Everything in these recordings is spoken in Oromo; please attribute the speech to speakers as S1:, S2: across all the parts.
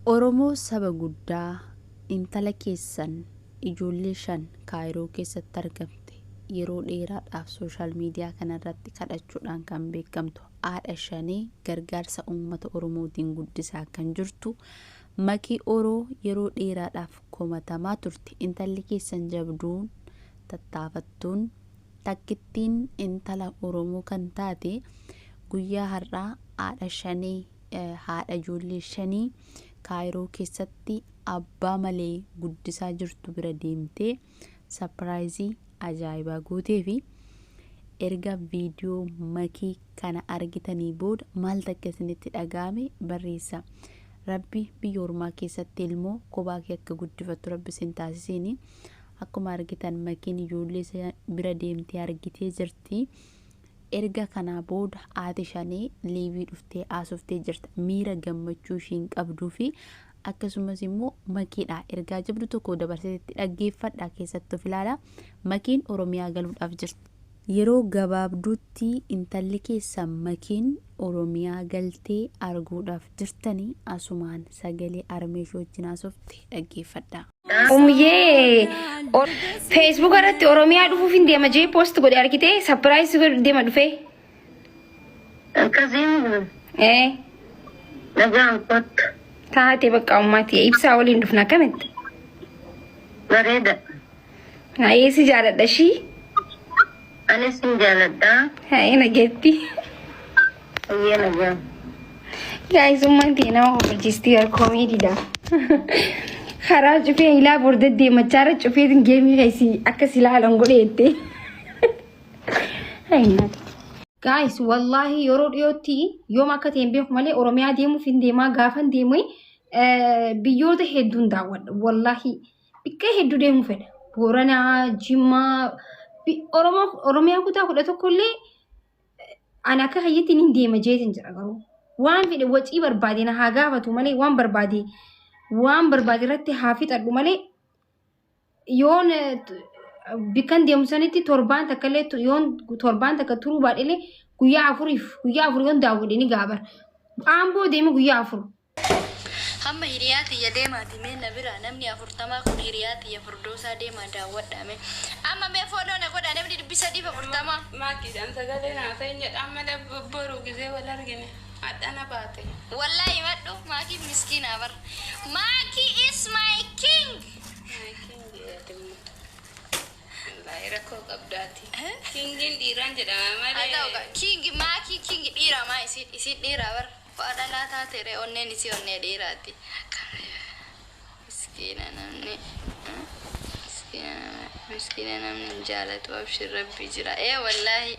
S1: Oromoo saba guddaa intala keessan ijoollee 5 Kaayiroo keessatti argamte yeroo dheeraadhaaf social media kana irratti kadhachuudhaan kan beekamtu haadha shanee gargaarsa uummata Oromootiin guddisaa kan jirtu Makii Oroo yeroo dheeraadhaaf komatamaa turte intalli keessan jabduun tattaafattuun takkittiin intala Oromoo kan taate guyyaa har'aa haadha shanee haadha ijoollee shanii Kaayiroo keessatti abbaa malee guddisaa jirtu bira deemtee sapiraayizii ajaa'ibaa gooteefi erga viidiyoo makii kana argitanii booda maaltu akka isinitti dhaga'ame barreessa. Rabbi biyya ormaa keessatti ilmoo kophaa kee akka guddifattu rabbi isin taasisiini. Akkuma argitan makiin ijoollee bira deemtee argitee jirti. Erga kanaa booda haati shanee liivii dhuftee haasoftee jirta. Miira gammachuu ishiin qabduu fi akkasumas immoo makiidha. Ergaa jabdu tokko dabarsiteetti dhaggeeffadha keessatti of ilaala. Makiin Oromiyaa galuudhaaf jirti. Yeroo gabaabduutti intalli keessan Makiin Oromiyaa galtee arguudhaaf jirtani asumaan sagalee harmee ishee wajjin haasofte dhaggeeffadha.
S2: Umyee Facebook irratti Oromiyaa dhufuuf hin deema jee post godhe argitee surprise godhu deema dhufee.
S3: Akkasiin
S2: Ee
S3: nagaan kottu.
S2: Taate bakka ummaati ibsaa waliin dhufna akkamitti.
S3: Bareeda.
S2: Naayee si jaaladha ishii.
S3: Anis sin jaaladha.
S2: Haye nageetti.
S3: Hayyee nagaa.
S2: Guys ummaan tee nama kofalchiistii bar koomeediidha. Karaa cufee ilaa bor deddeemachaara cufeetiin geemii keessi akka si ilaalan godhe jettee. Guys wallaahi yeroo dhiyootti yoom akka ta'e hin beeku malee Oromiyaa deemuuf hin deemaa gaafan deemu biyyoota hedduun daawwadha wallaahi. Bikka hedduu deemuu fedha. Booranaa, Jimmaa, Oromoo Oromiyaa kutaa 11 illee ani akka hayyatti ni deema jeetin jira garuu. Waan fedhe wacii barbaade na haa gaafatu malee waan barbaade waan barbaade irratti haa fixadhu malee yoon bikkan deemu sanitti torbaan takka illee yoon torbaan takka turuu baadhe illee guyyaa afuriif guyyaa afur yoon daawwadhe ni gaabara. Aamboo deeme guyyaa afur.
S4: Hamma hiriyaa tiyya deemaati mee na biraa namni afurtamaa kun hiriyaa tiyya furdoosaa deemaa daawwadhaa mee amma mee follow na godhaa namni 340.
S5: Maakiidhaan sagalee naa ta'in jedhaan malee boru gizee wal argine hadha na baate.
S4: Wallahi himadhu maakiin miskiinaa bar Maaki is my king.
S5: My king ati immoo. Wallaahi rakkoo qabdaati. Kingiin dhiiraan jedhama
S4: Haa
S5: malee.
S4: ta'u kaa king maakii king dhiira maa isiin isiin dhiira bar. Waa dhalaa taate ree onneen isii onnee dhiiraati. Miskiina namni miskiina miskiina namni hin jaalatu abshir rabbii jira ee wallaahi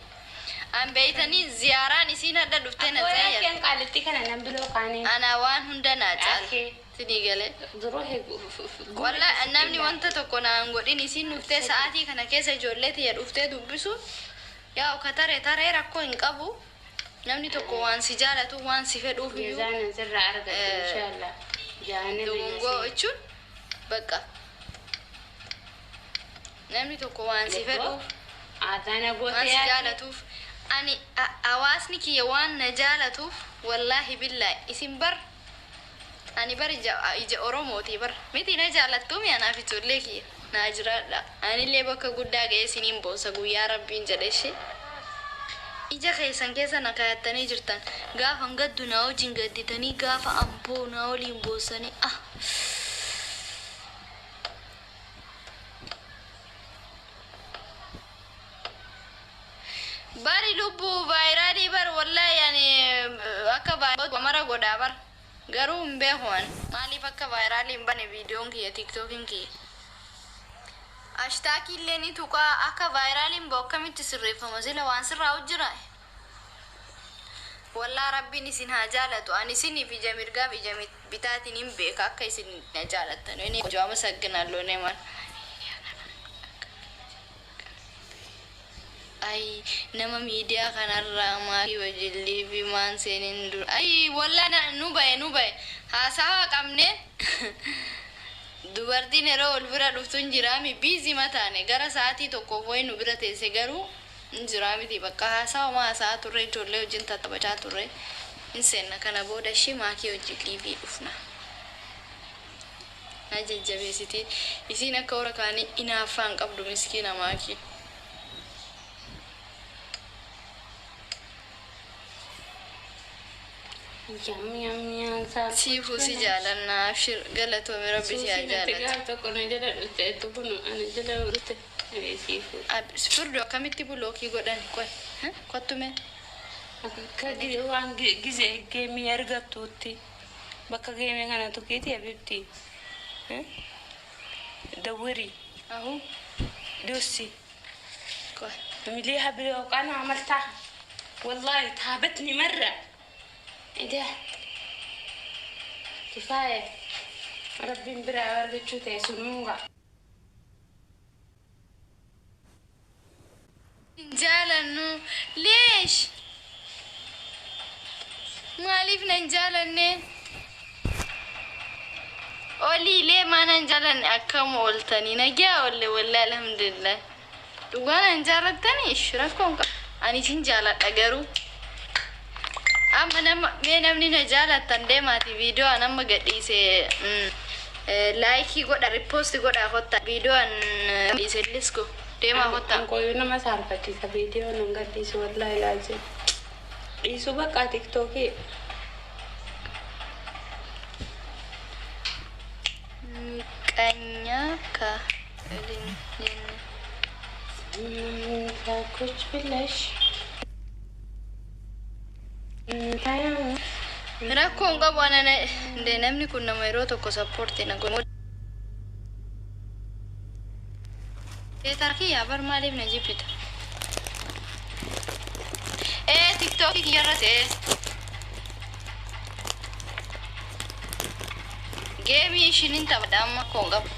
S4: an beeytanii ziyaaraan isiin hadha dhuftee na
S5: Abboo
S4: zayyarte
S5: yakkeen qaalittii kana nan biloo kaanee.
S4: ana waan hunda naa caala
S5: Akee.
S4: sinii galee
S5: Duroo heegu guura
S4: Wallaahi
S5: keessatti
S4: namni
S5: ilaali.
S4: wanta tokko naan godhin isiin dhuftee sa'aatii kana keessa ijoollee tiyya dhuftee dubbisuun yaa'u ka tare taree rakkoo hin qabu Namni tokko waan si jaalatuuf waan si fedhuuf iyyuu
S5: Jazaan an sirraa argadhu inshallah jahannama hin
S4: dogongoo
S5: seenu.
S4: jechuun bakka namni tokko waan si
S5: Ebboo
S4: fedhuuf
S5: aadaana
S4: waan
S5: gootee
S4: si
S5: yaate.
S4: jaalatuuf ani hawaasni kiyya waan na jaalatuuf wallaahi billaahi isin bar Ani bar ija ija oromooti bar miti na jaalattuumi anaaf ijoollee kiyya naa jiraadha anillee bakka guddaa ga'ee isiniin boonsa guyyaa rabbiin jedhe ishii ija keessan keessa na kaayattanii jirtan gaafan gaddu naa wajjin gadditanii gaafa an boo'u naa waliin boossanii ah. Bari lubbu vaayiraalii bar wallahi ani akka vaayiraalii mara godhaa bar garuu hin beeku an maaliif akka vaayiraalii hin bane viidiyoon kiyya tiiktookiin kiyya ashtaakii illee ni tuqaa akka vaayiraaliin ba'u akkamitti sirreeffama sila waan sirraa'u jira wallaa rabbiin isin haa jaalatu ani isiniif ija mirgaaf ija bitaatiin hin beeka akka isin na jaalattan inni amasaginallo neman Ayii nama miidiyaa kanarraa maakii wajjin liivii maan seenin dura ayii wallah na nu bahe nu bahe haasawa qabne dubartiin yeroo wal bira dhuftu hin jiraami biizi mataane gara sa'aatii tokkoof wayi nu bira teesse garuu hin jiraamiti bakka haasawa ma haasa'aa turre ijoollee wajjin tattaphachaa turre hin seenna kana booda ishii maakii wajjin liivii dhufna. jajjabeessiti. Isiin akka warra kaanii inaaffaa hin qabdu miskiina maakii.
S5: Yam yam yam saa.
S4: Siifuu si jaalannaa abshir galatoomi rabbi si haa
S5: Suusiin ati
S4: jaalatu.
S5: gaaf tokko na jala dhufte kun ana jala dhufte siifuu.
S4: Firdo akkamitti block godhan qoy kottume.
S5: Akka waan gizee game argattuutti bakka game kana tuqiiti habibti. دوري
S4: Ahu
S5: دوسي
S4: qoy.
S5: مليها block. انا عملتها والله تعبتني مرة. ايه ده؟ كفاية ربي برا ورقتشو تيسنوغا.
S4: Jaalannu leesh maaliif nan jaalanne oliilee maa nan jaalanne? Akkam ooltanii? Nagaa oolle wallahi alhamdulillah. Dhugaa nan jaalattani ish rakkoon qaba ani isin jaaladha garuu amma nama mee namni na jaalattan deemaati viidiyoo an amma gadhiise like godha, repost godha, kotta viidiyoo an dhiise lisko deemaa kotta.
S5: Ankoyyuu nama saalfachiisa viidiyoo nan gadhiisu wallahi laazim. Dhiisuu bakka TikTokii.
S4: Miqanya ka jenne.
S5: ኩች ብለሽ
S4: Rakkoon qabu ana inde namni kun nama yeroo tokko support na godhu. Kiyyaa bar maaliif na jibbita? Ee TikTokii kiyyarratti ee. Game ishinin taphadha amma koon qabu.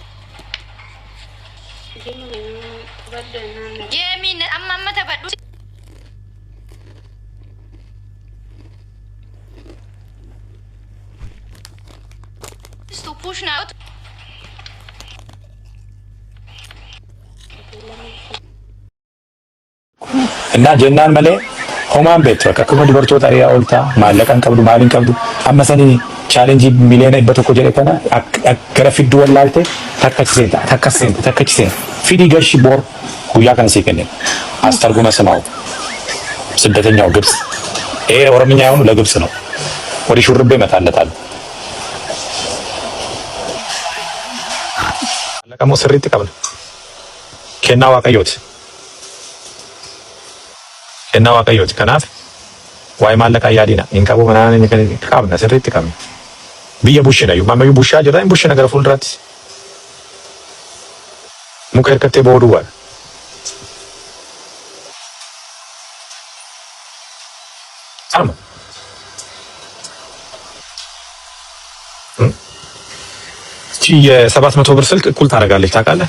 S4: Game amma amma taphadhu. To push now.
S6: እና jennaan malee homaan beektu akka akkuma dubartoota ari'aa ooltaa maallaqa hin qabdu maal hin qabdu amma sanii challenge 100,000,000 jedhe kana gara fidduu wallaalte takka seenta takka seenta takka seenta fidii gashi boor guyyaa kana sii kenne አስተርጉመ ስማው ስደተኛው ግብጽ ይሄ ኦሮምኛ የሆኑ ለግብጽ ነው። ወደ ሹርቤ እመታለታለሁ። Maallaqa sirriitti qabna. Kennaa Waaqayyooti. Kennaa Waaqayyooti. Kanaaf waa'ee maallaqaa yaadina. Hin qabu manaan inni qabna sirriitti qabna. Biyya bushina iyyuu ammayyuu bushaa jirra hin bushina gara fuulduraatti. Muka hirkattee boo'uu duwwaadha. Kanuma. እቺ የ700 ብር ስልክ እኩል ታደርጋለች ታውቃለህ?